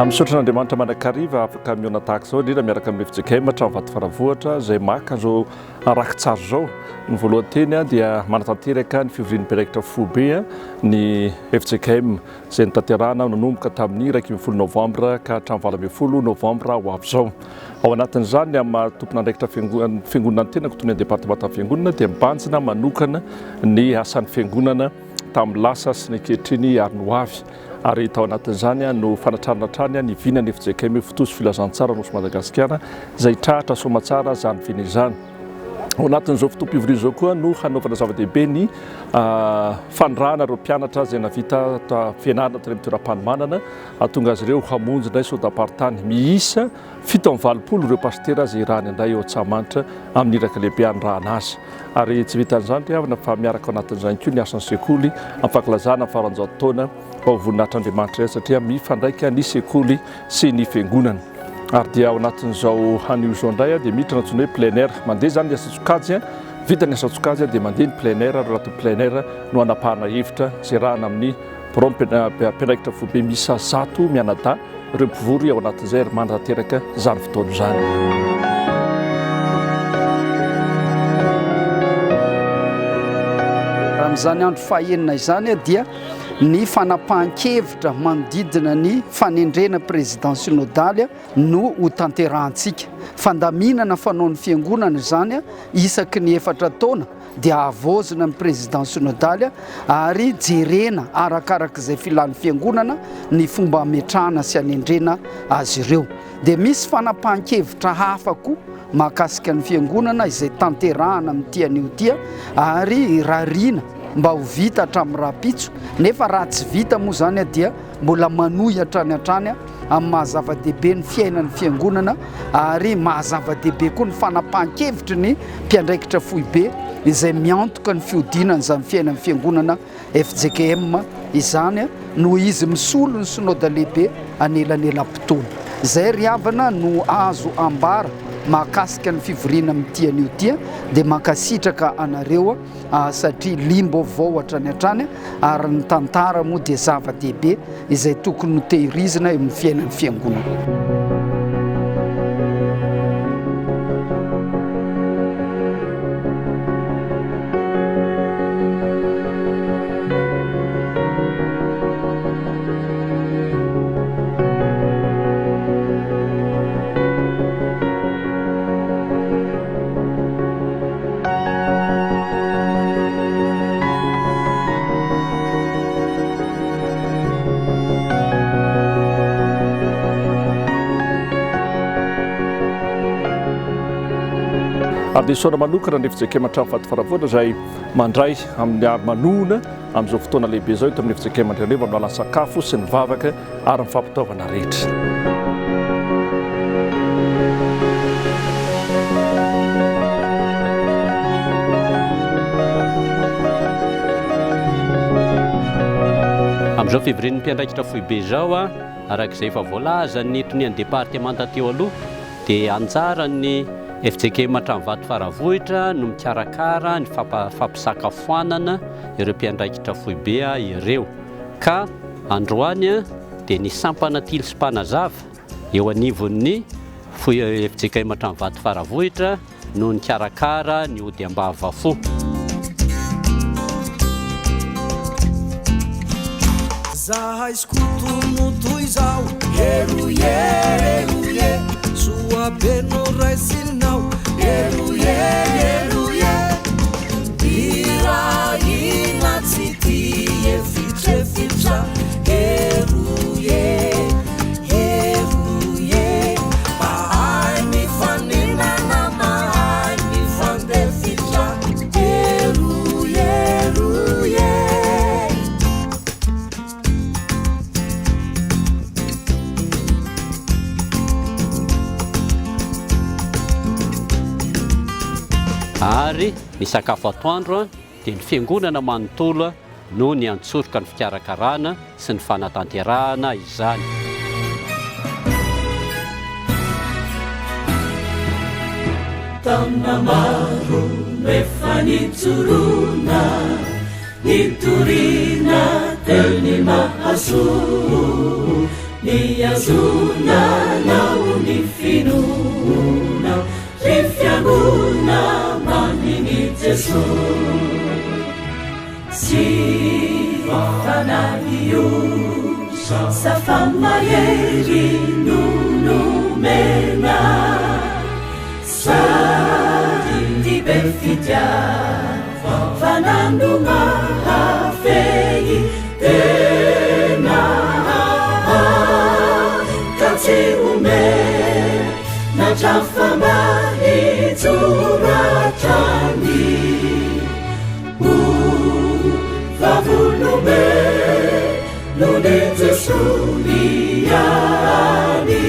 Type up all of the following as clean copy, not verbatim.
Misaotra an'Andriamanitra mandrakariva afaka mihaona tahaka izao, indrindra miaraka amin'ny fjkm hatramin'ny Vatofaravohitra izay maka izao raki-tsary izao. Ny voalohan-teny dia manatanteraka ny fivorian'ny mpiandraikitra foibe ny fjkm izay notanterahana nanomboka tamin'ny 11 novambra ka hatramin'ny 18 novambra ho avy izao. Ao anatin'izany, ny amin'ny maha tompon'andraikitra fiangonana ny tenako toy ny departemantan'ny fiangonana dia mibanjina manokana ny asan'ny fiangonana tamin'ny lasa sy ny ankehitriny ary ny ho avy. Ary tao anatin'izany no fanatrarana hatrany ny vinan'ny fjkm Fotoa sy Filazantsara Nosy Madagasikara izay tratra soamatsara izany vina izany. Ao anatin'izao fotoam-pivoriana izao koa no hanaovana zava-dehibe ny fanirahana ireo mpianatra izay nahavita fianarana tany amin'ny toeram-panomanana hahatonga azy ireo hamonjy indray sodam-paritany. Miisa 87 ireo pasitera izay irahany indray eo Antsahamanitra amin'ny iraka lehibe hanirahana azy. Ary tsy vitan'izany ry havana fa miaraka ao anatin'izany koa ny asan'ny sekoly amin'ny fankalazana ny faranjato taona mba ho voninahitr'Andriamanitra ihany satria mifandraika ny sekoly sy ny fiangonana. Ary dia ao anatin'izao anio izao indray dia miditra ny antsoina hoe plein air. Mandeha izany ny asan-tsokajy, vita ny asan-tsokajy dia mandeha ny plein air ary ao anatin'ny plein air no hanapahana hevitra izay rahana amin'ny birao mpiandraikitra foibe miisa 100 mianadahy ireo mpivory ao anatin'izay ary manatanteraka izany fotoana izany. Amin'izany andro fahenina izany dia ny fanapahan-kevitra manodidina ny fanendrena président synodaly no ho tanterahantsika. Fandaminana fanaon'ny fiangonana izany isaky ny efatra taona dia havaozina ny président synodaly ary jerena arakarak'izay filan'ny fiangonana ny fomba hametrahana sy hanendrena azy ireo. Dia misy fanapahan-kevitra hafa koa mahakasika ny fiangonana izay tanterahana amin'ity anio ity ary irariana mba ho vita hatramin'ny rahampitso, nefa raha tsy vita moa izany dia mbola manohy hatrany hatrany amin'ny maha zava-dehibe ny fiainan'ny fiangonana ary maha zava-dehibe koa ny fanapahan-kevitry ny mpiandraikitra foibe izay miantoka ny fihodinan'izany fiainan'ny fiangonana fjkm izany noho izy misolo ny synoda lehibe anelanelam-potoana. Izay ry havana no azo ambara mahakasika ny fivoriana amin'ity anio ity dia mankasitraka anareo satria liam-baovao hatrany hatrany ary ny tantara moa dia zava-dehibe izay tokony ho tehirizina eo amin'ny fiainan'ny fiangonana. Ary dia isaorana manokana ny fjkm hatramin'ny faty Faravohitra izay mandray amin'ny ary manohona amin'izao fotoana lehibe izao eto amin'ny fjkm Andrianarivo amin'ny alalan'ny sakafo sy ny vavaka ary ny fampitaovana rehetra. Amin'izao fivorian'ny mpiandraikitra foibe izao, araka izay efa voalazan'ny tonian'ny departemanta teo aloha, dia anjaran'ny fjkm Hatranivato Faravohitra no mikarakara ny fampisakafoanana ireo mpiandraikitra foibe ireo. Ka androany dia ny sampana Tily sy Mpanazava eo anivon'ny fjkm Hatranivato Faravohitra no nikarakara ny ody ambavafo. Zahay skoto no toy izao Eroie eroie Soa be no raisinao Eroie eroie Irahina tsy tia efitrefitra Eroie eroie Mahay mifaninana mahay mifandefitra Eroie eroie. Ary ny sakafo atoandro dia ny fiangonana manontolo no niantsoroka ny fikarakarana sy ny fanatanterahana izany. Taona maro no efa nijoroana Nitoriana teny mahasoa. Nihazonanao ny finoana, ry fiangona mamin'i Jesoa. Sy fanahy io, safa mahery no nomena, sady tia be fitiavana no mahafehy tena ka tsy omenatra fa mba hijoro hatrany ho vavolombelon'i Jesoa ihany.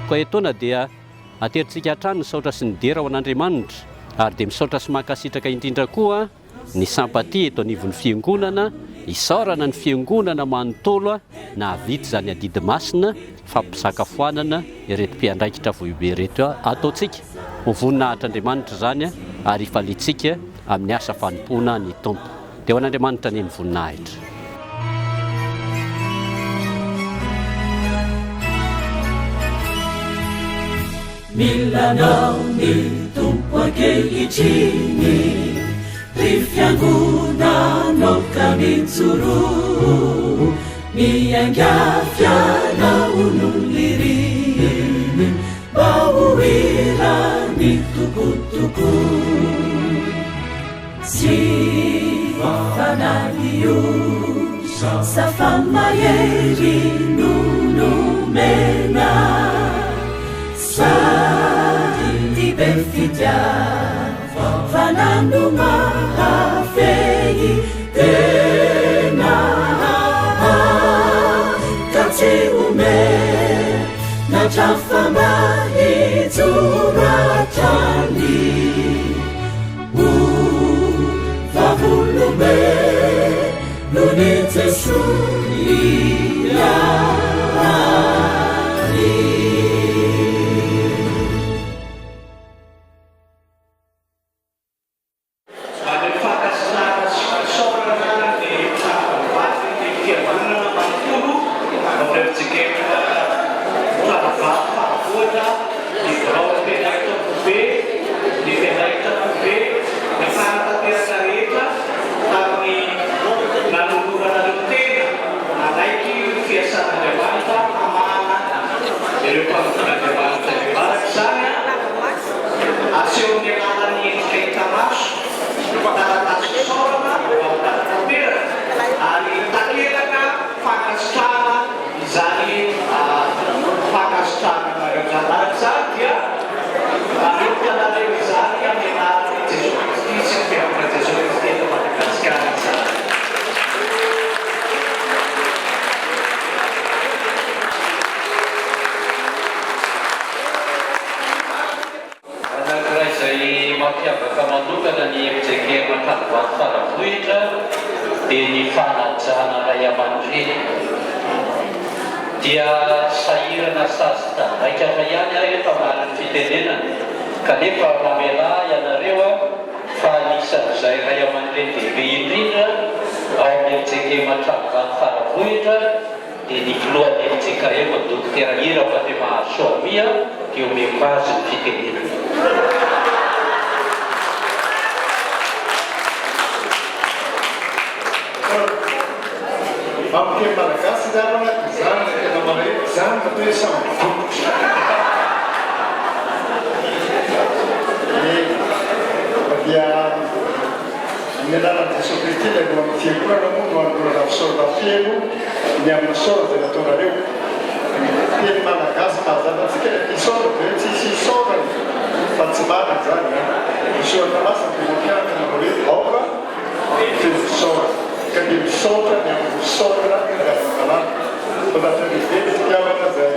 Koa etoana dia Aterintsika hatrany ny saotra sy ny dera ho an'Andriamanitra ary dia misaotra sy mankasitraka indrindra koa ny Sampatia eto anivon'ny Fiangonana, isaorana ny Fiangonana manontolo nahavita izany adidy masina fampisakafoanana ireto mpiandraikitra foibe ireto. Ataontsika ho voninahitr'Andriamanitra izany ary hifaliantsika amin'ny asa fanompoana ny Tompo. Dia ho an'Andriamanitra anie ny voninahitra. Mila anao ny Tompo ankehitriny, ry fiangonanao ka mijoroa, miaingavy anao no iriny, mba ho hiran'ny Tompo tokoa. Tsy fanahy io safa mahery no nomena Sady tia be fitiavana no mahafehy tena Ka tsy omenatra fa mba hijoro hatrany. Ho vavolombelon'i Jesoa ihany. Maneho fankasitrahana sy fisaorana ny mpitari-bavy ny Fiangonana manontolo ao amin'ny fjkm Tranovato Faravohitra, ny biraon'ny mpiandraikitra foibe, ny mpiandraikitra foibe, ny mpanatanteraka rehetra tamin'ny nanoloranareo tena nanaiky ny fiasan'Andriamanitra hamahana ireo mpanompon'Andriamanitra ireo. Araka izany, asehon'ny alalan'ny endrika hita maso, taratasy fisaorana vao tanteraka ary takelaka fankasitrahana Izany fankasitrahana anareo izany. Araka izany dia manolotra anareo izany amin'ny anaran'i Jesoa Kristy sy ny Fiangonan'i Jesoa Kristy eto Madagasikara izany. Anankiray izay mampiavaka manokana ny fjkm Ankadivato Faravohitra dia ny fanajana ray aman-dreny. Dia sahirana sazy tandraikatra ihany aho eto amarin'ny fitenenana kanefa mamelà ahy ianareo aho fa anisan'izay ray aman-dreny lehibe indrindra ao amin'ny fjkm Ankadivato Faravohitra dia ny filohan'ny fjkm Dokotera Irako Andriamahazo Soamia dia omeko azy ny fitenenana. Amin'ny teny malagasy ry havana, izany no tena malahelo, izany no atao hoe samy bokotra. Dia Amin'ny alalan'i Jesoa Kristy ilay lohan'ny Fiangonana moa no anolorana fisaorana feno ny amin'ny fisaorana izay nataonareo. Ny teny malagasy mahazatra antsika ilay fisaorana dia hoe tsisy isaorana fa tsy marina izany an! Ny soratra masina dia mampianatra manao hoe aoka ho feno fisaorana. Ka dia misaotra ny amin'ny fisaorana ry havana malala. Fantatro lehibe ny fitiavana izay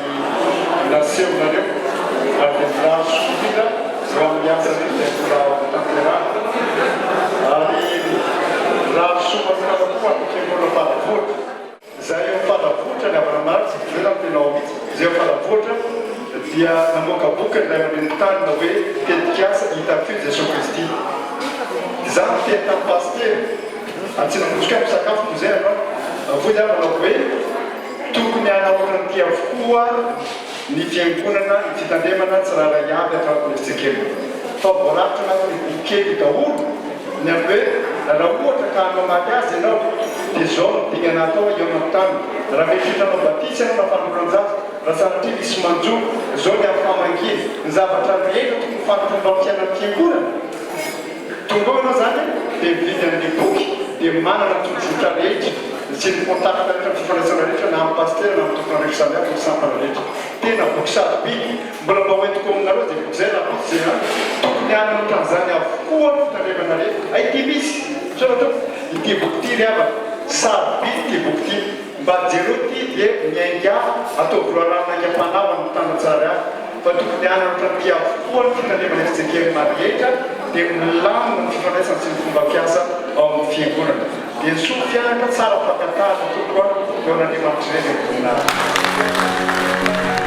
nasehonareo ary dia mirary soa indrindra ho amin'ny asa rehetra izay mbola ho tanterahina ary mirary soa manokana koa ho an'ny Fiangonana Faravohitra. Izay eo Faravohitra, ny havana marary tsy miverina amin'ny tena ao mihitsy, izay eo Faravohitra dia namoaka boky ny ray aman-dreny tany hoe Tetikasa Hitafio Jesoa Kristy. Izaho niteny tamin'ny Pasitera, Antsinambotsika misakafo moa izay ianao, hoy aho nanao hoe. Tokony hanao ohatran'ity avokoa ny fiangonana, ny fitandremana tsirairay avy ato amin'ny fjkm. Fa voarakitra anatin'ny boky kely daholo ny amin'ny hoe raha ohatra ka hanao mariazy ianao dia izao no dingana atao eo an-tany. Raha mieritreritra hanao batisa ianao na fanoloran-jaza, raha sanatria misy manjo, izao ny amin'ny famangiana. Ny zavatra rehetra tokony fanompoana amin'ny fiainan'ny fiangonana. Tonga ao ianao izany dia mividy an'ilay boky dia manana ny tondrozotra rehetra sy ny contact rehetra, ny fifandraisana rehetra na amin'ny pasitera na amin'ny tompon'andraikitra samihafa ny sampana rehetra. Tena boky sarobidy. Mbola mba hoentiko aminareo izay boky izay rahampitso izay an. Tokony hanana ohatran'izany avokoa ny fitandremana rehetra. Hay ity misy. Misaotra tompoko. Ity boky ity ry havana. Sarobidy ity boky ity. Mba jereo ity dia miaingà ataovy loharano aingam-panahy ho an'ny mpitandro tsirairay avy. Fa tokony hanana ity avokoa ny fitandremana fjkm rehetra dia milamina ny fifandraisana sy ny fomba fiasa ao amin'ny fiangonana. Dia soa fianatra tsara fakan-tahaka tompoko a, eo an'Andriamanitra irery ny voninahitra.